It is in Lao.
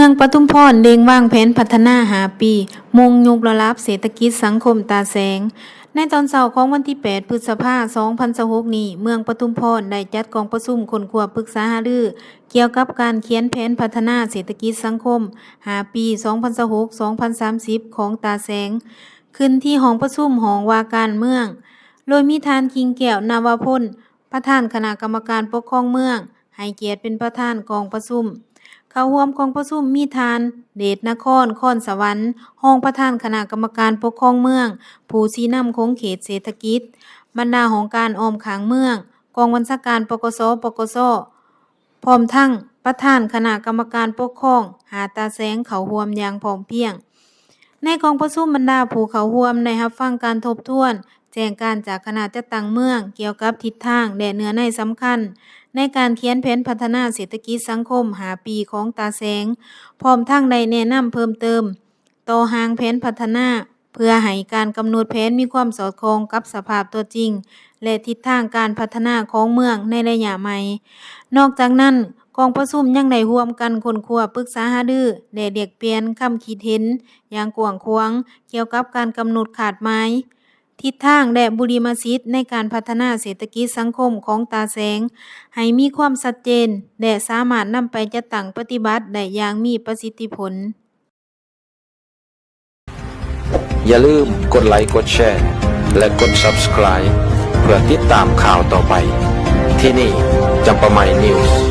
ມືອງປະທຸມພອນເລັ່ງວາງແຜນພັດທະນາຫ້າປີ, ມຸ່ງຍົກລະດັບເສດຖະກິດສັງຄົມຕາແສງ. ໃນຕອນເຊົ້າຂອງວັນທີແປດ ພຶດສະພາ ສອງພັນຊາວຫົກນີ້, ເມືອງປະທຸມພອນໄດ້ຈັດກອງປະຊຸມຄົ້ນຄວ້າປຶກສາຫາລືກ່ຽວກັບການຂຽນແຜນພັດທະນາເສດຖະກິດສັງຄົມຫ້າປີ ສອງພັນຊາວຫົກ ສອງພັນສາມສິບ ຂອງຕາແສງ ຂຶ້ນທີ່ຫ້ອງປະຊຸມຫ້ອງວ່າການເມືອງ, ໂດຍມີທ່ານ ກິ່ງແກ້ວ ນະວະພົນ ປະທານຄະນະກຳມະການປົກຄອງເມືອງ ໃຫ້ກຽດເປັນປະທານກອງປະຊຸມ. ເຂົ້າຮ່ວມກອງປະຊຸມມີທ່ານ ເດດນະຄອນ ຄອນສະຫວັນ ຮອງປະທານຄະນະກຳມະການປົກຄອງເມືອງ, ຜູ້ຊີ້ນຳຂົງເຂດເສດຖະກິດ, ບັນດາຫ້ອງການອ້ອມຂ້າງເມືອງ, ກອງບັນຊາການ ປກສ, ປກສ, ພ້ອມທັງປະທານຄະນະກຳມະການປົກຄອງຫາດຕາແສງເຂົ້າຮ່ວມຢ່າງພ້ອມພຽງ. ໃນກອງປະຊຸມ, ບັນດາຜູ້ເຂົ້າຮ່ວມໄດ້ຮັບຟັງການທົບທວນແຈ້ງການຈາກຄະນະຈັດຕັ້ງເມືອງກ່ຽວກັບທິດທາງ ແລະ ເນື້ອໃນສຳຄັນໃນການຂຽນແຜນພັດທະນາເສດຖະກິດສັງຄົມຫ້າປີຂອງຕາແສງ, ພ້ອມທັງໄດ້ແນະນຳເພີ່ມເຕີມຕໍ່ຮ່າງແຜນພັດທະນາ ເພື່ອໃຫ້ການກຳນົດແຜນມີຄວາມສອດຄ່ອງກັບສະພາບຕົວຈິງ ແລະ ທິດທາງການພັດທະນາຂອງເມືອງໃນໄລຍະໃໝ່. ນອກຈາກນັ້ນ, ກອງປະຊຸມຍັງໄດ້ຮ່ວມກັນຄົ້ນຄວ້າ, ປຶກສາຫາລື ແລະ ແລກປ່ຽນຄຳຄິດເຫັນຢ່າງກວ້າງຂວາງກ່ຽວກັບການກຳນົດຄາດໝາຍ, ທິດທາງ ແລະ ບຸລິມະສິດໃນການພັດທະນາເສດຖະກິດສັງຄົມຂອງຕາແສງ ໃຫ້ມີຄວາມຊັດເຈນ ແລະ ສາມາດນຳໄປຈັດຕັ້ງປະຕິບັດໄດ້ຢ່າງມີປະສິດທິຜົນ. ຢ່າລືມກົດໄລ, ກົດແຊ ແລະ ກົດ Subscribe ເພື່ອຕິດຕາມຂ່າວຕໍ່ໄປ. ທີ່ນີ້ ຈຳປາໄມ News.